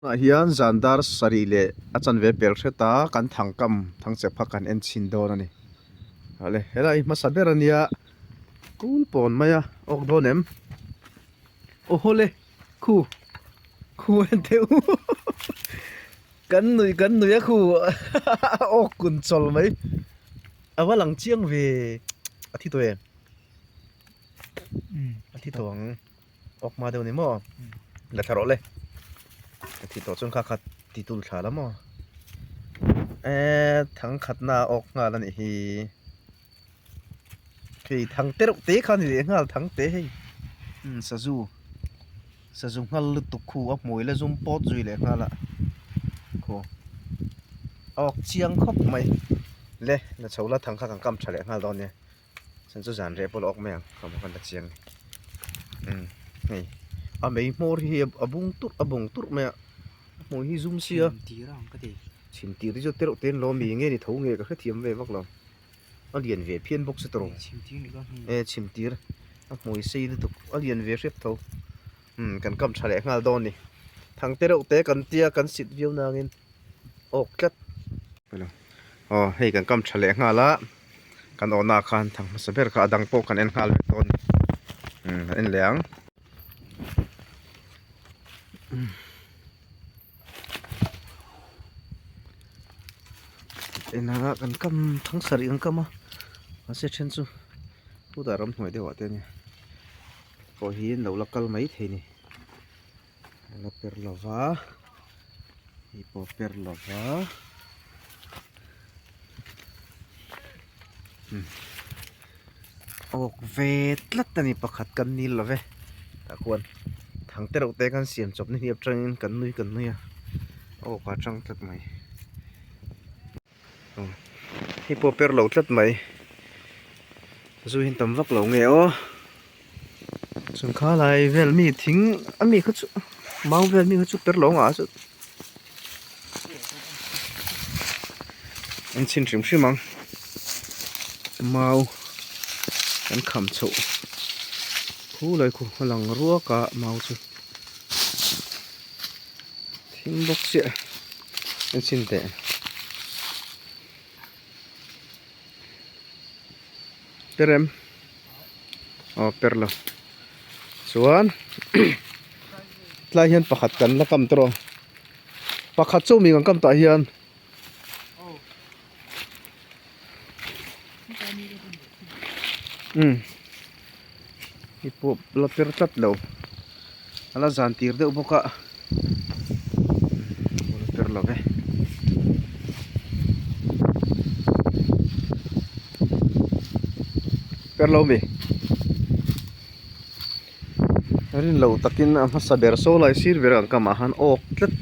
Tunah hian zan dar sarih leh a chanve pel hret a kan thang kam thang chep kha kan en chhin dawn a ni. Awle helai hi hmasa ber a nia kul pawn mai a awk dawn em? Aw hawle khu khu a en teh u kan nuih kan nuih a khu a awk kun chawl mai a va lang chiang ve a thi tawh em? A thi tawh ang. Awk hma deuh ni maw? La thla rawh le. Ka thi tawh chuan kha kha ti tul thla la maw? Eee thang khatna a awk nghal a nih hi. Hei thang te reuh te kha a ni leh nghal thang te hei. Umm sazu sazu nghal lutuk khu a hmui la zum pawt zui leh nghal a khaw a awk chiang khawp mai. Le la chho la thang kha kan kam tha leh nghal dawn nia. Chuan chu zan reh pawh la awk mai ang ka hmu khan la chiang ni umm hei a mei hmawr hi a bung turh a bung turh mai a a hmui hi zum sia Chhim tir ang ka ti chhim tir hi chu te reuh te an lo mi nge ni tho nge ka hrethiam ve vak lo a lian ve phian bawk se tawrh chhim tir ni ka e chhim tir a hmui sei lutuk a lian ve hrep tho umm kan kam tha leh nghal dawn ni thang te reuh te kan tia kan sit viau nangin awk tlat aw hei kan kam tha leh nghal a. Kan awhna ah khan thang hmasa ber kha a dang pawh kan en nghal vek dawn a ni umm kan en leh ang enah kan kam thang sarih kan kam a mahse then chu chutah ramhnuai deuh ah te ania pawh hi an lo la kal mai thei a ni a la per lova hei pawh a per lova. Awk ve tlat a ni pakhat kan nil lo ve tah khuan thang te reuh te khan siam chawp ni hniap tangin kan nui kan nui a awk a tang tlat mai hei pawh per lo tlat mai zu hi an tam vak lo nge aw. Chuan kha lai vel mi thing a mi kha chu mau vel mi kha chu per lo ngah chu an chhin hrim hrim ang mau an kham chhoh khu lai khu a lang ruak a mau chu thim bawk chiah an chhin teh. Per em aw per lo chuan tlai hian pakhat kan la kam tawh pakhat chu mi kan kam tah hian umm hei pawh la per tlat lo a la zan tir deuh bawk a la per lo ve per lo mi rin lo takin a hmasa ber saw lai sir ber ang kamah khan awk tlat.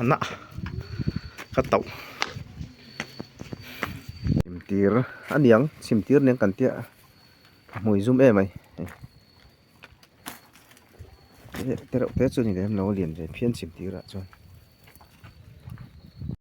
A ka tauh chhim tir a niang chhim tir aniang kan tia a hmui zum em mai te reuh te chu a ni lem lo a lian ve phian chhim tirah chuan.